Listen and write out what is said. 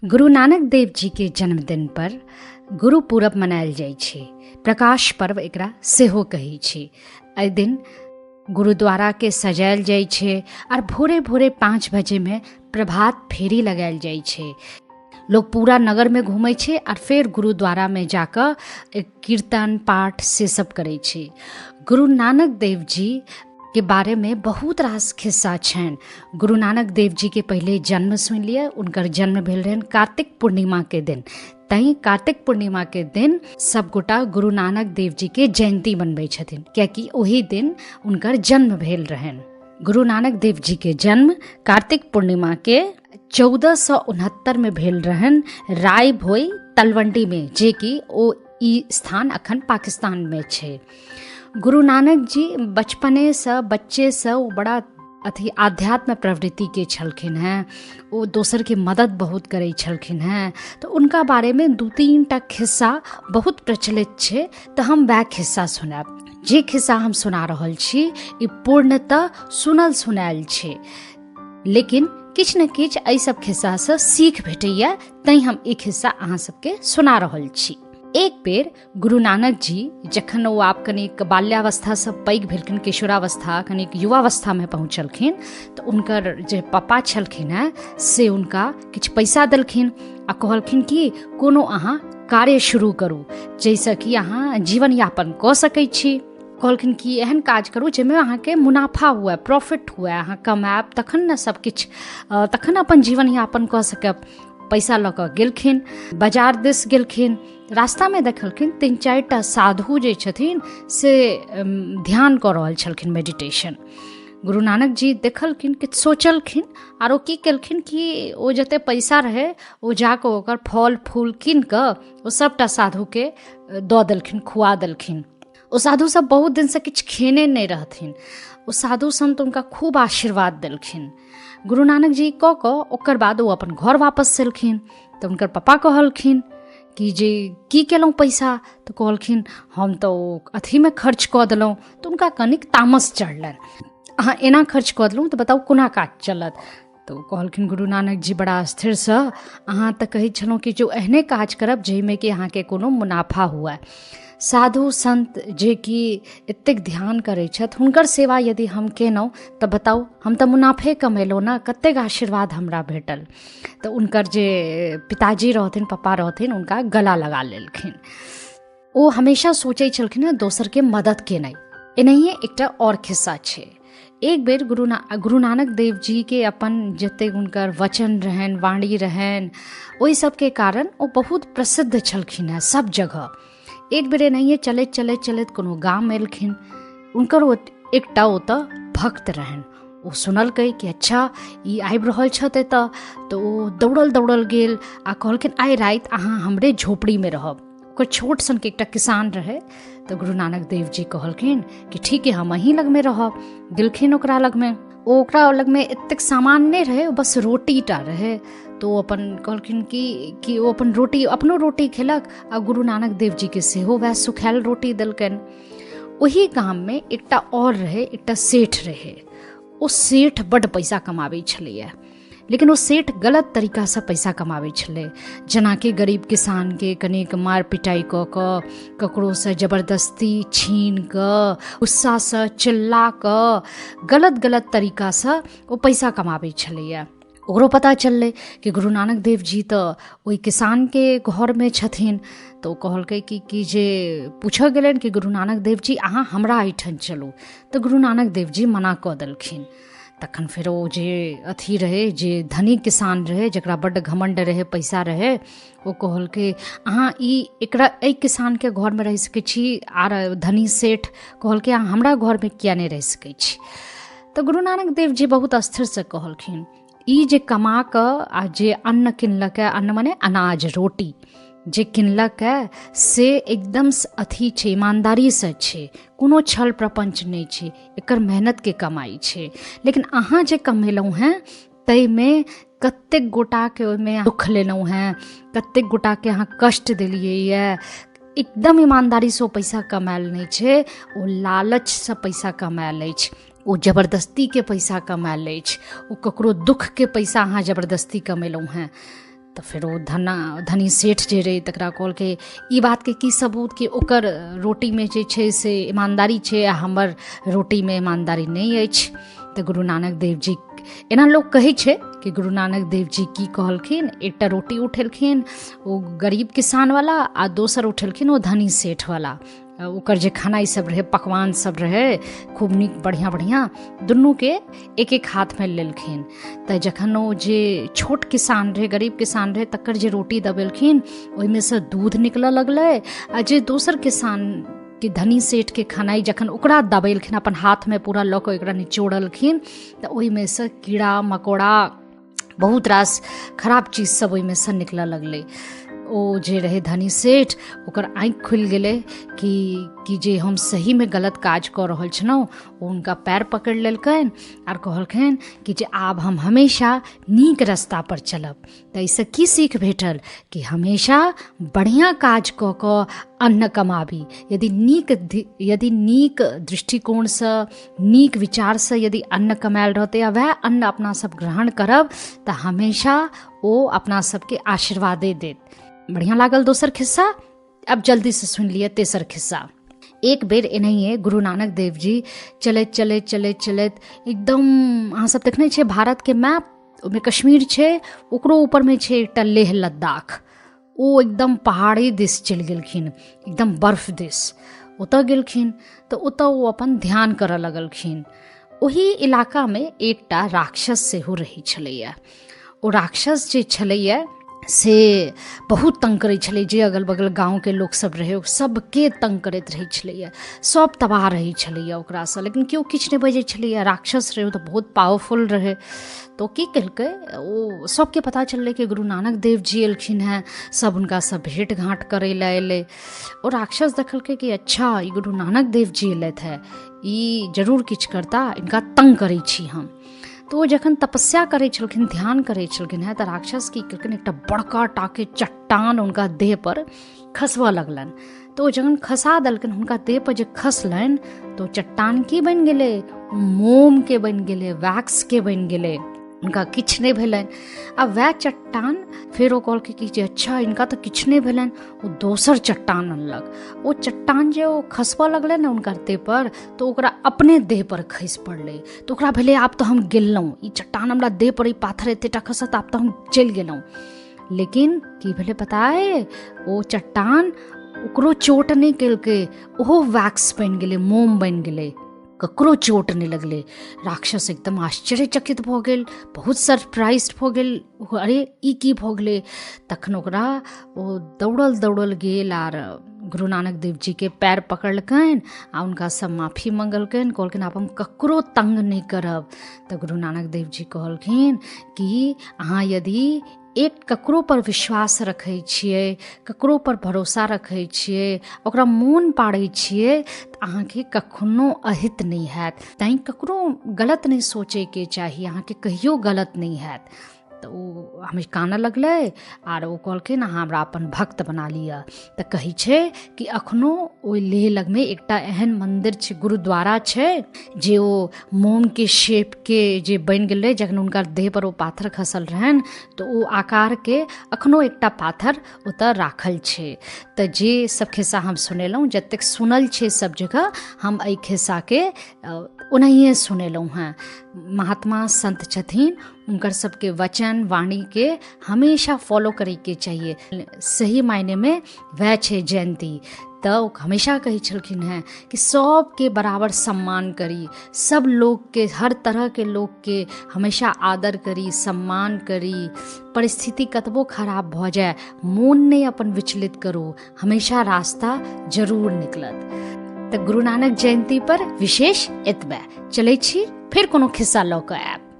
गुरु नानक देव जी के जन्मदिन पर गुरु पूरब मनायल जाइ छै। प्रकाश पर्व एकरा सेहो कहै छै। एहि दिन गुरुद्वाराके सजायल जाइ छै आर भोरे भोरे 5 बजेमे प्रभात फेरी लगायल जाइ छै। लोग पूरा नगरमे घूमै छै आर फेर गुरुद्वारामे जाकऽ कीर्तन पाठ से सब करै छै। गुरु नानक देव जी के बारेमे बहुत रास खिस्सा छनि। गुरु नानक देव जी के पहिले जन्म सुनि लिअ। हुनकर जन्म भेल रहनि कार्तिक पूर्णिमाके दिन, तैँ कार्तिक पूर्णिमाके दिन सबगोटा गुरु नानक देव जी के जयन्ती मनबै छथिन, कियाकि ओही दिन हुनकर जन्म भेल रहनि। गुरु नानक देव जी के जन्म कार्तिक पूर्णिमा के 1469 में भेल रहनि राय भोई तलवंडी में, जे कि ओ ई स्थान अखन पाकिस्तान में छै। गुरु नानक जी बचपनेसँ, बच्चेसँ ओ बड़ा अथी आध्यात्म प्रवृत्तिके छलखिन हेँ। ओ दोसरके मदद बहुत करै छलखिन हेँ। तऽ हुनका बारेमे 2-3 टा खिस्सा बहुत प्रचलित छै, तऽ हम वएह खिस्सा सुनायब। जे खिस्सा हम सुना रहल छी ई पूर्णतः सुनल सुनायल छै, लेकिन किछु ने किछु एहि सब खिस्सासँ सीख भेटैया, तैँ हम ई खिस्सा अहाँ सबके सुना रहल छी। एक बेर गुरु नानक जी जखन ओ आब कनिक बाल्यावस्थासँ पैघ भेलखिन, किशोरावस्था कनिक युवावस्थामे पहुँचलखिन, तऽ हुनकर जे पप्पा छलखिन हेँ से हुनका किछु पैसा देलखिन आ कहलखिन कि कोनो अहाँ कार्य शुरू करू जाहिसँ कि अहाँ जीवन यापन कऽ सकै छी। कहलखिन कि एहन काज करू जाहिमे अहाँके मुनाफा हुए, प्रॉफिट हुए, अहाँ कमायब तखन ने सब किछु, तखन अपन जीवन यापन कऽ सकब। पैसा लऽ कऽ गेलखिन, बाजार दिस गेलखिन। रास्तामे देखलखिन 3-4 टा साधु जे छथिन से ध्यान कऽ रहल छलखिन, मेडिटेशन। गुरु नानक जी देखलखिन, किछु सोचलखिन आर ओ की केलखिन कि ओ जते पैसा रहै ओ जाकऽ ओकर फल फूल कीन कऽ ओ सबटा साधुके दऽ देलखिन, खुआ देलखिन। ओ साधु सब बहुत दिनसँ किछु खेने नहि रहथिन। ओ साधु संत हुनका खूब आशीर्वाद देलखिन। गुरु नानक जी कऽ कऽ ओकर बाद ओ अपन घर वापस एलखिन। तऽ हुनकर पप्पा कहलखिन कि जे की केलहुँ पैसा? तऽ कहलखिन हम तऽ ओ अथीमे खर्च कऽ देलहुँ। तऽ हुनका कनिक तामस चढ़लनि, अहाँ एना खर्च कऽ देलहुँ तऽ बताउ कोना काज चलत? तऽ ओ कहलखिन गुरु नानक जी बड़ा स्थिरसँ, अहाँ तऽ कहै छलहुँ कि जो एहने काज करब जाहिमे कि अहाँके कोनो मुनाफा हुए। साधु संत जे कि एतेक ध्यान करै छथि, हुनकर सेवा यदि हम केलहुँ तऽ बताउ हम तऽ मुनाफे कमेलहुँ ने, कतेक आशीर्वाद हमरा भेटल। तऽ हुनकर जे पिताजी रहथिन, पप्पा रहथिन, हुनका गला लगा लेलखिन। ओ हमेशा सोचै छलखिन हँ दोसरके मदद केनाइ। एनाहिए एकटा आओर खिस्सा छै। एक बेर गुरु नानक देव जी के अपन जतेक हुनकर वचन रहनि, वाणी रहनि, ओहि सबके कारण ओ बहुत प्रसिद्ध छलखिन हेँ सब जगह। एक बेर एनाहिए चलैत चलैत चलैत कोनो गाम एलखिन। हुनकर ओ एकटा ओतऽ भक्त रहनि। ओ सुनलकै कि अच्छा ई आबि रहल छथि एतऽ, तऽ ओ दौड़ल दौड़ल गेल आ कहलखिन आइ राति अहाँ हमरे झोपड़ीमे रहब। ओकर छोट सनके एकटा किसान रहै। तऽ गुरु नानक देव जी कहलखिन कि ठीक है, हम अहीं लगमे रहब। गेलखिन ओकरा लगमे। ओ ओकरा लगमे एतेक सामान नहि रहै, बस रोटी टा रहै। तऽ ओ अपन कहलखिन कि ओ अपन रोटी, अपनो रोटी खेलक आ गुरु नानक देव जीके सेहो वएह सुखायल रोटी देलकनि। ओही गाममे एकटा आओर रहै, एकटा सेठ रहै। ओ सेठ बड्ड पैसा कमाबै छलैए, लेकिन ओ सेठ गलत तरीकासँ पैसा कमाबै छलै। जेनाकि गरीब किसानके कनिक मार पिटाइ कऽ कऽ, ककरोसँ जबरदस्ती छीन कऽ, गुस्सासँ चिल्ला कऽ, गलत गलत तरीकासँ ओ पैसा कमाबै छलैए। ओकरो पता चललै कि गुरु नानक देव जी तऽ ओहि किसानके घरमे छथिन। तऽ ओ कहलकै कि जे पूछऽ गेलनि कि गुरु नानक देव जी अहाँ हमरा एहिठाम चलू। तऽ गुरु नानक देव जी मना कऽ देलखिन। तखन फेर ओ जे अथी रहै, जे धनी किसान रहै, जकरा बड्ड घमण्ड रहै, पैसा रहै, ओ कहलकै अहाँ ई एकरा एहि किसानके घरमे रहि सकै छी, आर धनी सेठ कहलकै अहाँ हमरा घरमे किया नहि रहि सकै छी? तऽ गुरु नानक देव जी बहुत स्थिरसँ कहलखिन ई जे कमा कऽ आ जे अन्न किनलक, अन्न मने अनाज, रोटी जे किनलक से एकदम अथी छै, ईमानदारीसँ छै, कोनो छल प्रपञ्च नहि छै, एकर मेहनतके कमाइ छै। लेकिन अहाँ जे कमेलहुँ हेँ ताहिमे कतेक गोटाके ओहिमे दुःख लेलहुँ हेँ, कतेक गोटाके अहाँ कष्ट देलियैए। एकदम ईमानदारीसँ ओ पैसा कमायल नहि छै, ओ लालचसँ पैसा कमायल अछि, ओ जबरदस्तीके पैसा कमायल अछि, ओ ककरो दुःखके पैसा अहाँ जबरदस्ती कमेलहुँ हेँ। तऽ फेर ओ धनी सेठ जे रहै तकरा कहलकै ई बातके की सबूत कि ओकर रोटीमे जे छै से ईमानदारी छै आ हमर रोटीमे ईमानदारी नहि अछि। तऽ गुरु नानक देव जी, एना लोक कहै छै कि गुरु नानक देव जी की कहलखिन, एकटा रोटी उठेलखिन ओ गरीब किसानवला आ दोसर उठेलखिन ओ धनी सेठवला। ओकर जे खेनाइ सब रहै, पकवान सब रहै खूब नीक बढ़िआँ बढ़िआँ, दुनूके एक एक हाथमे लेलखिन। तऽ जखन ओ जे छोट किसान रहै, गरीब किसान रहै, तकर जे रोटी दबेलखिन ओहिमे सँ दूध निकलऽ लगलै, आ जे दोसर किसानके धनी सेठके खेनाइ जखन ओकरा दबेलखिन, अपन हाथमे पूरा लऽ कऽ ओकरा निचोड़लखिन, तऽ ओहिमे सँ कीड़ा मकोड़ा बहुत रास खराब चीज सब ओहिमे सँ निकलऽ लगलै। ओ जे रहै धनी सेठ, ओकर आँखि खुलि गेलै कि जे हम सहीमे गलत काज कऽ रहल छलहुँ। ओ हुनका पैर पकड़ि लेलकनि आर कहलखिन कि जे आब हम हमेशा नीक रस्तापर चलब। तऽ एहिसँ की सीख भेटल कि हमेशा बढ़िआँ काज कऽ कऽ अन्न कमाबी। यदि नीक दृष्टिकोणसँ, नीक विचारसँ यदि अन्न कमायल रहतै आ वएह अन्न अपना सब ग्रहण करब तऽ हमेशा ओ अपना सबके आशीर्वादे देत। बढ़िआँ लागल दोसर खिस्सा? अब जल्दीसँ सुनि लिअ तेसर खिस्सा। एक बेर एनाहिए गुरु नानक देव जी चलैत चलैत चलैत चलैत एकदम, अहाँ सब देखने छियै भारतके मैप, ओहिमे कश्मीर छै, ओकरो ऊपरमे छै एकटा लेह लद्दाख। ओ एकदम पहाड़ी दिस चलि गेलखिन, एकदम बर्फ दिस ओतऽ गेलखिन। तऽ ओतऽ ओ अपन ध्यान करऽ लगलखिन। ओही इलाकामे एकटा राक्षस सेहो रहै छलैए। ओ राक्षस जे छलैए से बहुत तंग करै छलै। जे अगल बगल गाँवके लोकसब रहै ओ सबके तंग करैत रहै छलैए, सब तबाह रहै छलैए ओकरासँ, लेकिन केओ किछु नहि बजै छलैए। राक्षस रहै ओ तऽ बहुत पावरफुल रहै। तऽ ओ की केलकै, ओ सबके पता चललै कि गुरु नानक देव जी एलखिन हेँ, सब हुनकासँ भेँट घाँट करै लए एलै। ओ राक्षस देखलकै कि अच्छा ई गुरु नानक देव जी एलथि हेँ, ई जरूर किछु करता, इनका तंग करै छी हम। तऽ ओ जखन तपस्या करै छलखिन, ध्यान करै छलखिन हेँ, तऽ राक्षस की केलखिन, एकटा बड़का टाके चट्टान हुनका देहपर खसबऽ लगलनि। तऽ ओ जखन खसा देलखिन, हुनका देहपर जे खसलनि तऽ ओ चट्टान की बनि गेलै, मोमके बनि गेलै, वैक्सके बनि गेलै, हुनका किछु नहि भेलनि। आ वएह चट्टान फेर ओ कहलकै कि जे अच्छा हिनका तऽ किछु नहि भेलनि। ओ दोसर चट्टान अनलक। ओ चट्टान जे ओ खसबऽ लगलै ने हुनकर देहपर, तऽ ओकरा अपने देहपर खसि पड़लै। तऽ ओकरा भेलै आब तऽ हम गेलहुँ, ई चट्टान हमरा देहपर, ई पाथर एतेटा खसत, आब तऽ हम चलि गेलहुँ। लेकिन की भेलै पता अइ, ओ चट्टान ओकरो चोट नहि केलकै, ओहो वैक्स बनि गेलै, मोम बनि गेलै, ककरो चोट नहि लगलै। राक्षस एकदम आश्चर्यचकित भऽ गेल, बहुत सरप्राइज भऽ गेल, अरे ई की भऽ गेलै। तखन ओकरा ओ दौड़ल दौड़ल गेल आर गुरु नानक देव जीके पैर पकड़लकनि आ हुनकासँ माफी मङ्गलकनि, कहलखिन आब हम ककरो तंग नहि करब। तऽ गुरु नानक देव जी कहलखिन कि अहाँ यदि एक ककरो पर विश्वास रखै छियै, ककरो पर भरोसा रखै छियै, ओकरा मोन पाड़ै छियै, तऽ अहाँके कखनो अहित नहि हैत। तैँ ककरो गलत नहि सोचैके चाही, अहाँके कहियो गलत नहि हैत। तऽ ओ हमेशा कानऽ लगलै आर ओ कहलखिन अहाँ हमरा अपन भक्त बना लिअ। तऽ कहै छै कि अखनो ओहि लेह लगमे एकटा एहन मन्दिर छै, गुरुद्वारा छै, जे ओ मोमके शेपके जे बनि गेलै, जखन हुनकर देहपर ओ पाथर खसल रहनि तऽ ओ आकारके अखनो एकटा पाथर ओतऽ राखल छै। तऽ जे सब खिस्सा हम सुनेलहुँ, जतेक सुनल छै सब जगह, हम एहि खिस्साके ओनाहिए सुनेलहुँ हेँ। महात्मा संत छथिन, हुनकर सबके वचन वाणीके हमेशा फॉलो करैके चाहिए। सही मायनेमे वएह छै जयन्ती। तऽ ओ हमेशा कहै छलखिन हेँ कि सबके बराबर सम्मान करी, सब लोकके, हर तरहके लोकके हमेशा आदर करी, सम्मान करी। परिस्थिति कतबो खराब भऽ जाय, मोन नहि अपन विचलित करू, हमेशा रास्ता जरूर निकलत। तऽ गुरु नानक जयन्ती पर विशेष एतबे। चलै छी, फेर कोनो खिस्सा लऽ कऽ आयब।